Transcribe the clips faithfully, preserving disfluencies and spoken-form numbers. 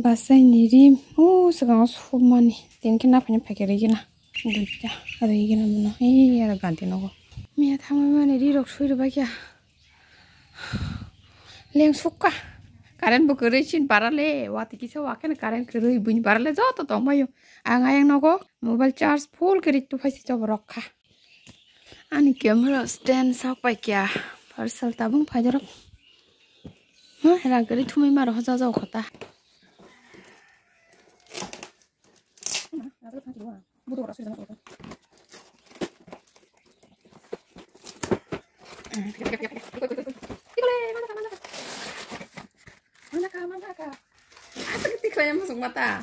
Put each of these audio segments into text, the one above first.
Basaini ri o swkango sumani. Tini khe naphani phaikhe rigina. Duita rigina mano. Ei aro ganti nogo. Miya thangmani ri rok sui rwbaikha. Leng sukha. Current bo kwrwi chin barale. Wati kisa wakheno current kwrwi buini barale joto tongbaio. Ang ayang nogo mobile charge full khe ri tuphaisi chobo rokha. Ani camera stand sok pai kya. Parcel tabung phaidorok. Ha, rang kwrwi thumwi maro hoja jao khota. Tikhlai musuk mata.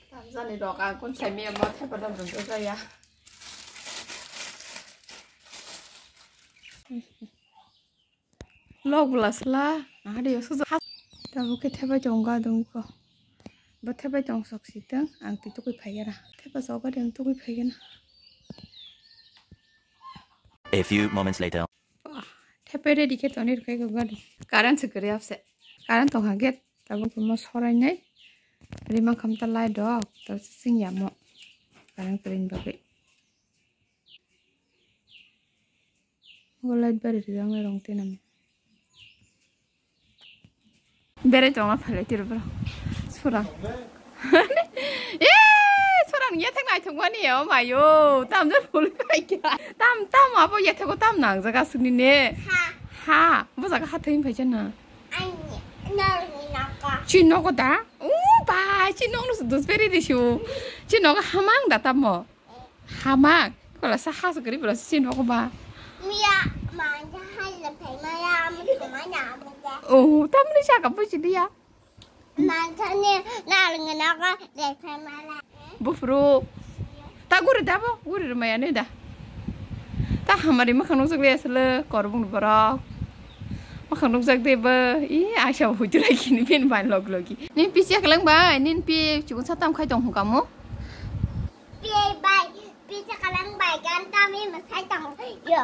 Tamjani rok ang kun sai miya ma thepa dam dam jaya. Lok bwla sla, ahadi yo sujo. Tabuk khe thepai tongo gadong iko. Bo thepai tong sok si tong, ang twi tukui phai gana. Thepa sok gari ang tukui phai gana. A few moments later. Thepai ready khe toni rwkhe gadong. Current se kwrwi apse. Current tong ha gate. Tabuk mo sorai nai. Rima khamta light rok. Tabuk sing yamo. Current kwrwi ni bagwi. Bo light bari rijak nai rong tenani. Berai tongna phailai tiro bro. Surang. Eh, surang ya thang nai thang mani ya, oh my, oh. Tam jar phul kai kya. Tam, tam abo ya thago tam nang jaga suni ne. Ha. Ha, bo jaga ha thang phai jana. Ani, nor ni naka. Chin nogo da? Oh, bai, chin nogo dus beri disu. Chin nogo hamang da tamo. Hamak, kola sa has gari bro sin hok ba. Miya, manja hai le phai maya, amu thumai na amu ja. Oh, tamni sa ka pusi dia. Manja ni na ringa na ka le phai mala. Bufru. Ta guri da bo, guri maya ne da. Ta hamari makhang nukjak le asle korbung borok. Makhang nukjak de bo, i aisa hujurai kini pin ban log logi. Nin pisi aklang bai, nin pi chukun sa tam khai tong hukamo. Pi bai, pi chakalang bai gan tami masai tong yo,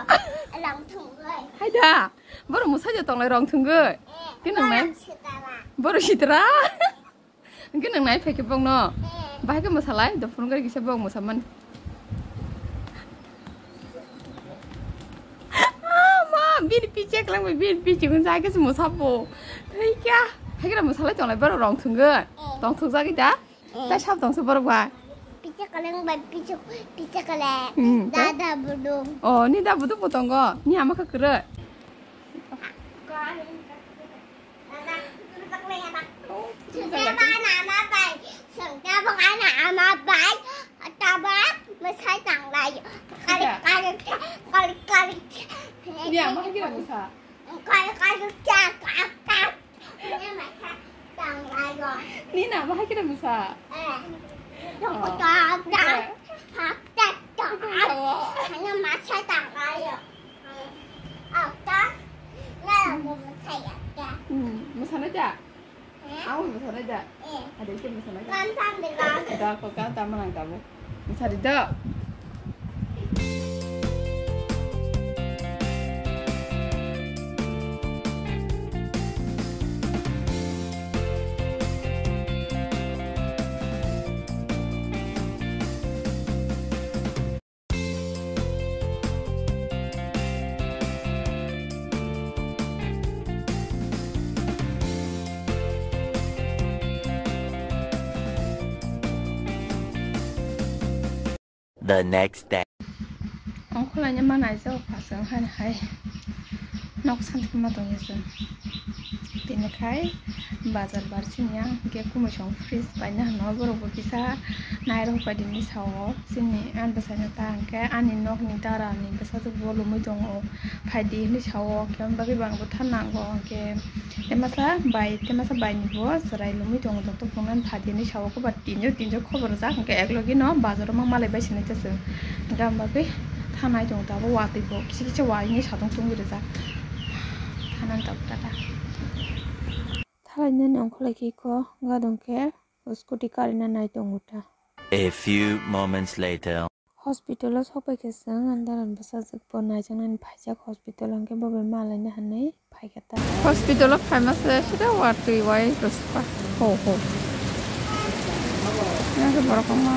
rong thung bai. Hai da, boro masai tong lai rong thung gai. Eh, kini nang nai? Boro sitara. Boro sitara. Hingke nang nai phaikhe bokno. Eh. Bahai khe masalai, do phone gari kisa bok masaman. Ah, ma, bini pi chek lang bai, bini pi chek unsa khe se musabo. Thai kya? Hai khe masalai tong lai boro rong thung gai. Eh. Tong thung jagi da? Eh. Tai sab tongsa borok bai. Pisa kaleng bai, pisa, pisa kaleng. Hmm, dada budung. Oh, ni da budung bo tongo. Ni ama kha kwrwi. Dada, dada. Oh, sengkhe ba na ama bai. Sengkhe ba na ama bai. Taba masai tang lai. Kali, kali, kali, kali. Ni ama kha kira musa. Kali, kali, kali, kali. Ni na bahai kira musa. Hmm, musa na ja? Aku musa na ja? Ada itu musa na ja? Da ko ka ta mana kamu? Musa di da. The next day. Ongkhorlaina ma naijao, phasang hai hai. Nok santi ma tongya chwng. Tini khai bazar bar sini ang hwnkhe kumui song fridge paina hwnwi borok bo kisa nairok pai di hinwi sao. Chini ani bwsai no ta hwnkhe ani nokni dara ni bwsajwk bo lumui tongo, phai di hinwi sao. Hwnkhe aboni bagwi bo ang bo thango hwnkhe. Tei masa bai, tei masa bai ni bo chwrai lumui tongo, joto phunuknani phadi hinwi sao, koba tinjo tinjo khobor rijak, hwnkhe eklogi no bazar o ma malai bai sinai ta chwng. Hwnkhe aboni bagwi thanai tongo, tabuk watwi bo kisa kisa wahini satung tungwi rijak. Thanani tabuk tata. Thalainani ongkholai khe iko gadong khe scooty karina nai tongo ta. A few moments later. Hospital o sokpai khe chwng ani dara ni bwsajwk bo naijaknani phaijak hospital o, hwnkhe bo bai malaina hinwi phaikha ta. Hospital o phaima se sida watwi wai rwsukha. Ho, ho. Yang khe borok wngma.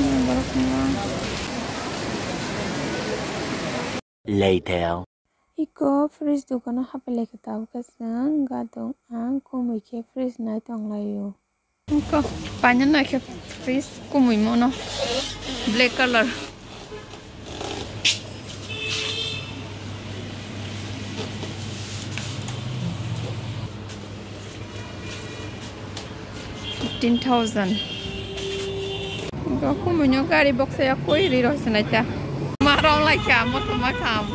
Yang borok wngma. Later. Iko fridge dukano hapai lai khe tabuk khe chwng gadong ang kumui khe fridge nai tong lai o. Iko paina nai khe fridge kumui mono black color. Fifteen thousand. Iko kumuino gari boksa ya koi ri roi sinai ta. Ma rong lai kha, moto ma kham.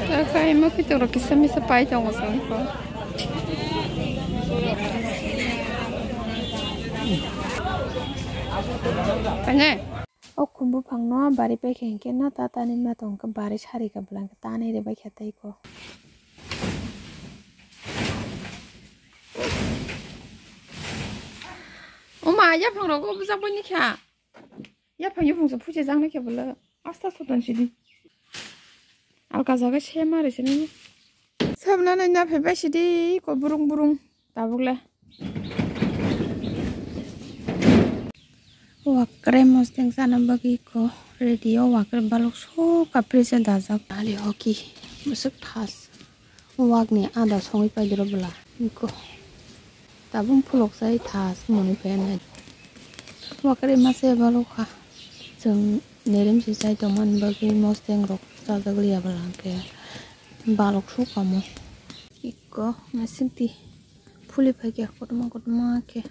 Ta kai ma kito ro kisa misa pai tongo song ko. Ane. O khum buphangno bari pai khe hinkhe no ta tani ma tong khe bari sari kha bwla hinkhe tanwi rwbai kha tei ko. O ma, yaphang rogo bujak bai ni kha. Yaphang yupung se phuche jang na khe bwla asta sotan sidi. Alka jaga se ma re sini. Sabna nai na phai bai sidi ko burung burung. Tabuk le. Wakre mosteng sana bagwi ko ready o wakre balok so kapri se dajak ali hoki. Bwswk thas. Wakni ada songwi paidoro bwla. Iko. Tabuk phulok sai thas mwnwi phainai. Wakre mase balok kha. Chwng nerem se chai tongmani bagwi mosteng rok chajak liya bwla hwnkhe balok so kamo. Iko masingti phuli phaikha kotorma kotorma khe.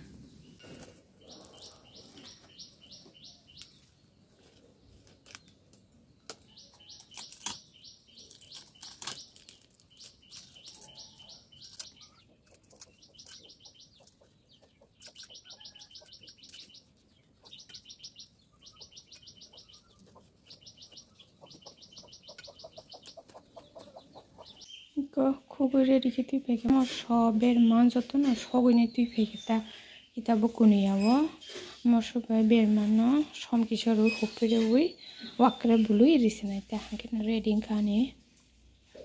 Iko khugui ready khe twi phaikhe moso berma jotono sogwini twi phaikhe ta kita bo kuniya o moso bai berma no som kisa rw hupui rwui wakre bului risinai ta hwnkhe ready wngkha ani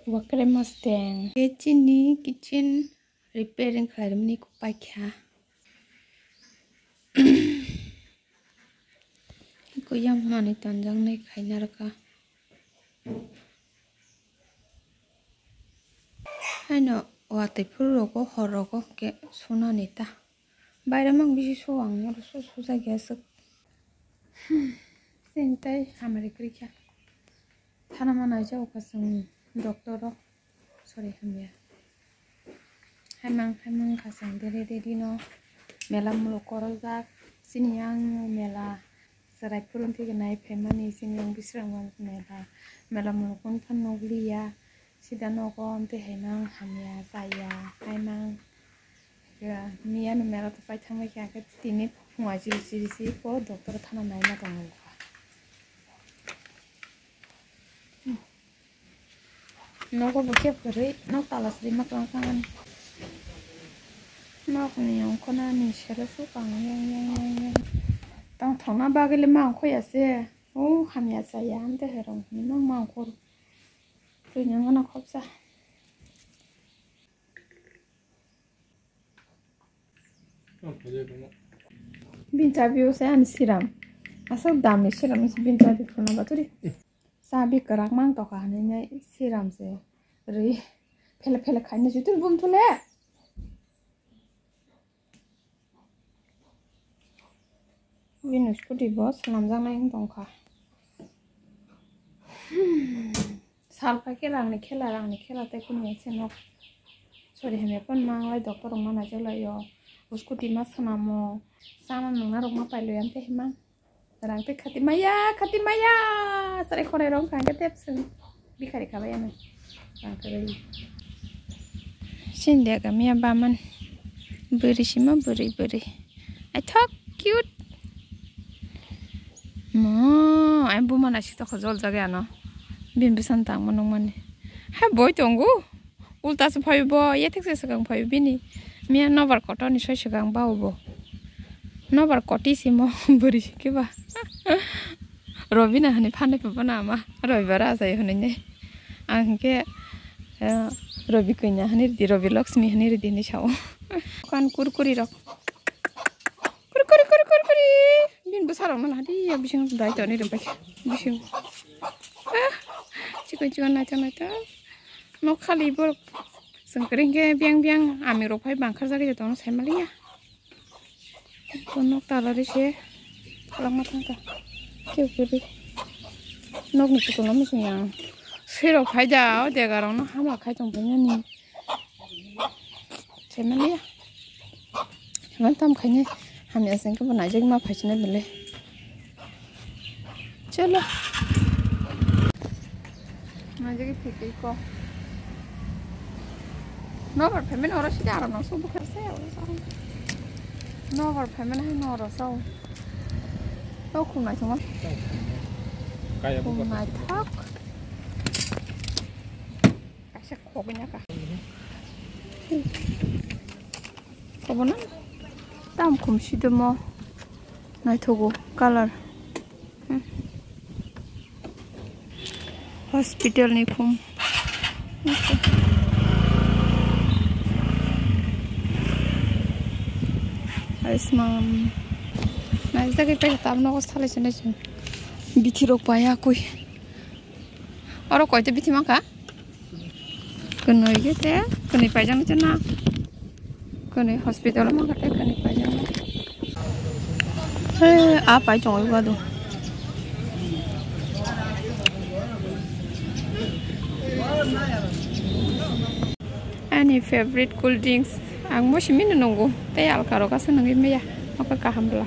wakre mosteng. Khe chini kitchen repairing khlairwmani paikha. Iko yang manwi tonjaknai khaina rwkha. Haino watwi phuru rogo hor rogo hwnkhe sunani ta. Baire mang bisi su ang oro su sujak ya swk. Hmm, chini tai hamari kwrwi kha. Thana ma naijak kha chwng doctor o. Sorry, hamya. Haimang, haimang kha chwng dere dere no mela muluk korojak. Chini yang mela chwrai phurun thik nai phaimani chini yang bisrang mela, mela muluk phano nukliya. Sida nogo amtwi haimang hamya chaya haimang. Miya no mela to pai thangbai kha, khe tini phunga chiri chiri si po doctor thana naima tongo kha. Nogo bo khe kwrwi, nok tala sri ma tong tong ani. Nok ni ongkho na ni sero su kang yang yang yang yang. Tong thong na bagwi le ma ongkho ya se. O hamya chaya amtwi hai rong ni nok ma ongkho. Twi nang na khopsa. Bini chabi o se ani siram. Aswk damni siram wngse bini chabi phunukna baturi. Chabi kwrak mang tokha hinwi siram se rwi phele phele khaina se twi bum thule. Bini scooty bo swnamjaknai wng tongkha. Hmm. Sal phaikhe rangni khela, rangni khela tei kunu se nok. Sori hamya phone manglai, doctor rok ma naijaklai o. Scooty ma swnamo. Chana nangna rok ma pailai ang tei himang. Rang tei khati maya, khati maya. Sarai khonai rok kha khe tep sung. Bikhari khabai ano. Rang khabai. Sini dia kami ya baman. Buri sima buri buri. Ai thok cute. Mo, ai buma na sik tokho jol jagwi ano. Bini bwsano tangma nukmani. Hai boi tongo. Ulta se phaio bo, yethek se swkang phaio bini. Miya nobar kotor ni soi swkang bao bo. Nobar koti simo buri sik ba. Robina hani phane pabo na ama. Robibar ajai hwnwi ne. Ang hwnkhe, eh, Robi kanya hani ridi, Robi Lakshmi hani ridi hwnwi sao. Kan kurkuri rok. Kurkuri, kurkuri, kurkuri. Bini bwsarokno nahadi, ya bising dai toni rwmpai khe. Bising. Ah, chikon chikon naithok naithok. Nok khali borok. Chwng kwrwi hwnkhe biyang biyang ami rok phai bangkharjagwi tongno saimaliya. Bo nok tala ri se kwlangma thangkha. Khe kwrwi. Nokni kwchwngno muchung yang. Swi rok phai da, o dega rokno hama khai tong phai nani. Saimaliya. Himani tam khaini hamya sengkhe bo naijak ma phaisinai bwle. Cholo. Naijak phikri ko. Nobar phaimani oro sida aro nang subu kharsa oro sa. Nobar phaimani hai noro sao. To khum naithok. Kaya buka. Khum naithok. Kaisa khogwi naka. Kobono tam khum sidemo naithogo color. Hmm. Hospital ni khum. Ayushman. Naijagwi paikha tabuk nogo salai se naising. Bithi rok paya koi. Oro koita bithi mankha? Kwnwi khe te, kwnwi paijak nai chana. Kwnwi hospital o mankha te kwnwi paijak nai. He, a pai chongwi badu. Ani favorite cool drinks. Ang mo simi no nungo. Tei alka rok asa nungwi maya. Oka kaham bla.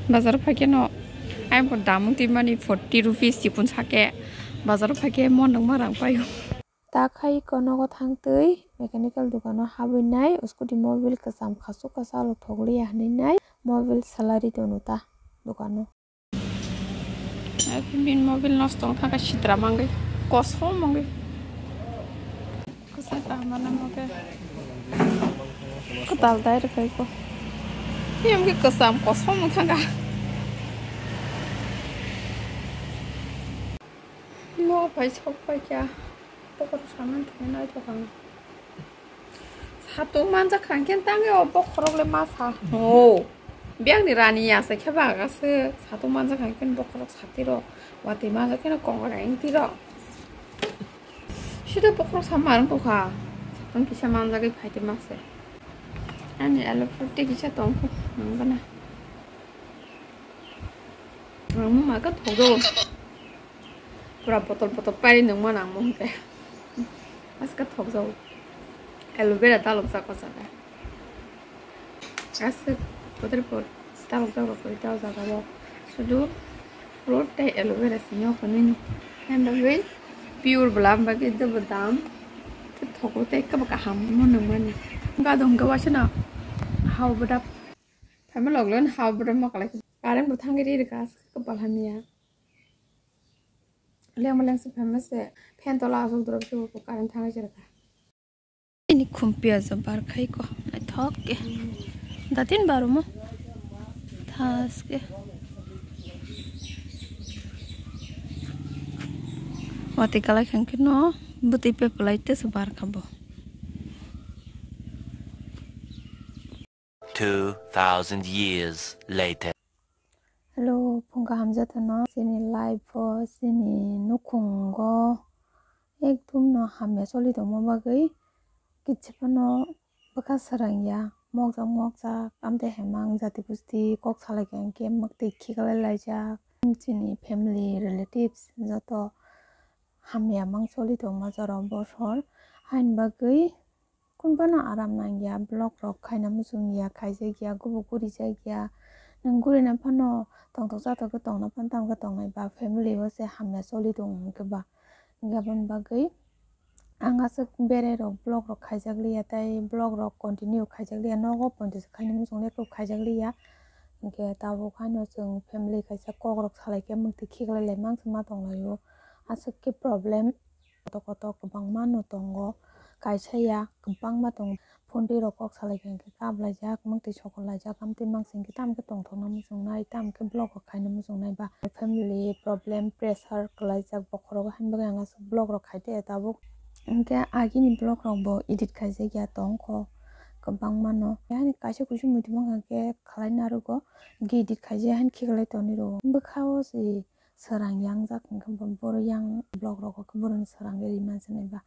Bazar o phaikhe no. Ayang pho damung twi mani forty rupees chikon sake. Bazar o phaikhe mon nungma rang paio. Ta khai ko nogo thang twi mechanical dukano habwi nai scooty mobil kwcham khasuk kwchalo thokliya hinwi nai mobil salari tono ta dukano. Bini mobil nosto wng thangkha sitra mangwi kosom mangwi. Kwchai kaham namo khe kwtal dai rwkhaiko. Bini kwcham kosom wng thangkha. No phai sok phai kya. Bokhorok saman thangwi naithok ang. Satung manjak kha hwnkhe tangwi o bokhorok le ma sa. O. Biyang ni rani ya se khe baga se. Satung manjak kha hwnkhe bokhorok sati rok. Watwi manjak khe no kongora engti rok. Sida bokhorok sama rwng tongkha. Satung kisa manjagwi phaite ma se. Ani alo fifty kisa tongkha. Nang bana. Ang ma ka thok do. Pura botol botol pairi nungma nangmo hwnkhe. Aska thokjao. Aloe vera dalokjak o jaga. Aswk kotor por dalokjak rok kwrwi ta o jaga o. Sudu fruit tei aloe vera simi o hwnwi. Haino bagwi pure bwlam bagwi dobo dam. Khe thogo tei kebo kaham mo nungmani. Gadong hwnkhe waisa no hao bwdap. Phaima loglo no hao bwdap ma kalai. Current bo thangwi ri rwkha aswk kwbal hamya. Lengma lengsi phaima se fan tola aswk drop se bo current thangwi se rwkha. Ini khumpi ajo bar khai ko naithok khe. Datin baromo thaske. Watwi kalai khangkhe no bwtwi pepalai tesa bar kha bo. Two thousand years later. Hello, phung kaham jotono. Chini life o, chini nukhungo ekdum no hamya choli tongma bagwi kichipano bwkha swrang ya. Mokjak mokjak, amtwi hemang jati gusti kok salai kha hwnkhe mwktwi khiklai laijak. Chini family, relatives joto hamya mang choli tongma jorao bosor. Haini bagwi kunphano aram nangya, vlog rok khaina muchungya, khaijakya, gubu gurijak ya. Nwng gurina phano tongthok chathok khe tongna phano tamo khe tongnai ba, family o se hamya choli tong hwnkhe ba. Hwnkhe aboni bagwi ang aswk berai rok vlog rok khaijak liya, tei vlog rok continue khaijak liya, nogo poito se khaina muchung le kok khaijak liya. Hwnkhe tabuk haino chwng family kaisa kok rok salai khe mwktwi khiklai lai mang se ma tong lai o. Aswk khe problem kotor kotor kwbangma no tongo, kaisa ya kwbangma tongo. Phone twi rok kok salai khe hwnkhe kap laijak, mwktwi sokol laijak, amtwi mang se hwnkhe tamo khe tongthokna muchungnai, tamo khe vlog rok khaina muchungnai ba family problem, pressure kwlaijak bokhorogo, haini bagwi ang aswk vlog rok khai tei tabuk. Hwnkhe agini vlog rok bo edit khaijak ya tongkho kwbangma no. Haini kaisa kuisu muitu mankha hwnkhe khlai narugo, hwnkhe edit khaijak haini khiklai tonwi rwo. Bwkha o se srang yangjak hwnkhe bo, boro yang vlog rogo khe boroni srang ri mansinai ba.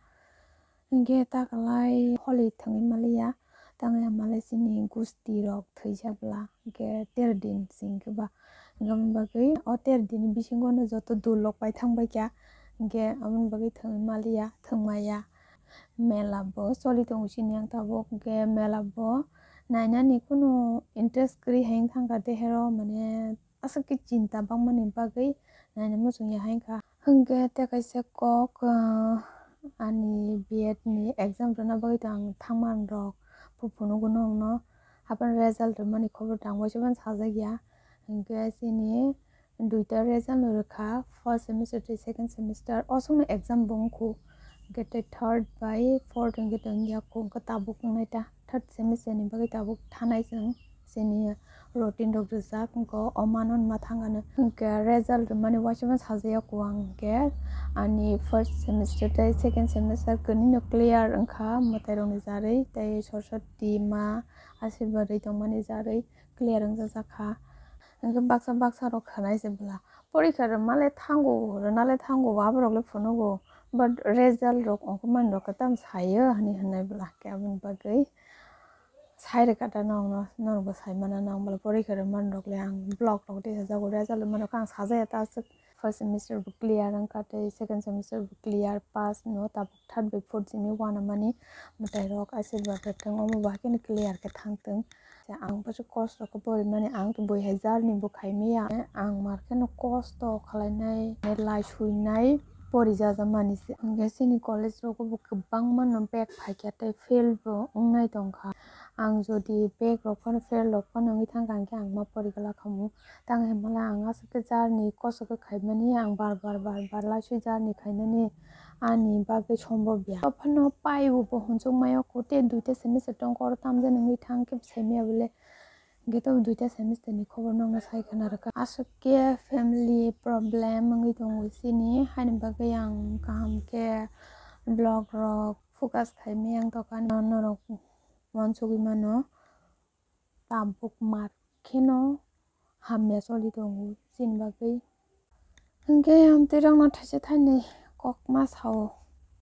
Hwnkhe ta kwlai holi thwngwi maliya, tangwi hamale chini gusti rok thwijak bwla, hwnkhe ter din se hwnkhe ba. Hwnkhe aboni bagwi o ter din bisingo no joto dul rok pai thang bai kha, hwnkhe aboni bagwi thwngwi maliya, thwngmaya. Mela bo choli tongo chini yang tabuk, hwnkhe mela bo nainani kunu interest kwrwi hai wng thang kha, dehero mane aswk khe chinta bangmani bagwi naina muchungya hai wngkha. Hwnkhe tei kaisa kok, ah, ani B Ed ni exam rwna bagwi tong ang thangma rok phunukgo nwngno. Haphano result rwmani khobor tang waisa phano sajak ya. Hwnkhe chini duita result no rwkha, first semester tei second semester. Osokno exam bo wngkhu. Hwnkhe tei third bai fourth hwnkhe tongya kho, hwnkhe tabuk wngnai ta. Third semester ni bagwi tabuk thanai chwng chini routine rok rijak, hwnkhe o mano ma thangano. Hwnkhe result rwmani waisa phano sajak ya kho ang, hwnkhe ani first semester tei second semester kwnwi no clear wngkha mwtai rokni jarwi tei Saraswati ma asirwad rwi tongmani jarwi clear wngjak kha. Hwnkhe baksa baksa rok khwnai se bwla, porikha rwma le thango, rwna le thango, abo rok le phunugo, but result rok ongkhormani rok khe tamo sayo hinwi hwnwi bwla, hwnkhe aboni bagwi sai rwkha ta nwngno, norokbo sai mano nwng bwla porikha rwmani rok le ang vlog rok tei sajago, result rwmani rok khe ang sajaya ta aswk. First semester bo clear wngkha tei second semester bo clear pass no, tabuk third bai fourth simi uanamani mwtai rok asirwad rwthwng, omo bo haikhe no clear khe thangthwng. Ang bwswk kosto khe porimani, ang to bui hai journey bo khaimaya, ang mar kheno kosto khlainai, laisuinai, porijajakmani se. Hwnkhe chini college rogo bo kwbangma no back phaikha tei fail bo wngnai tongkha. Ang jodi back rok phano fail rok phano wngwi thangkha, hwnkhe ang ma poriglak khamu. Tang himala ang aswk khe journey kosto khe khaimani, ang bar bar bar bar laisui journey khainani ani bagwi sombob ya. Ophano pai bo hwnjukmaya kho, tei duita semester tongkha, oro tamjani wngwi thang khe saimaya bole. Hwnkhe to duita semester ni khobor nokno sai khna rwkha. Aswk khe family problem wngwi tongo chini, haini bagwi ang kaham khe vlog rok focus khaimaya ang tongkha norok uansugwi mano. Tabuk mar kheno hamya choli tongo chini bagwi. Hwnkhe amtwi rokno thaisa thainwi kok ma sao.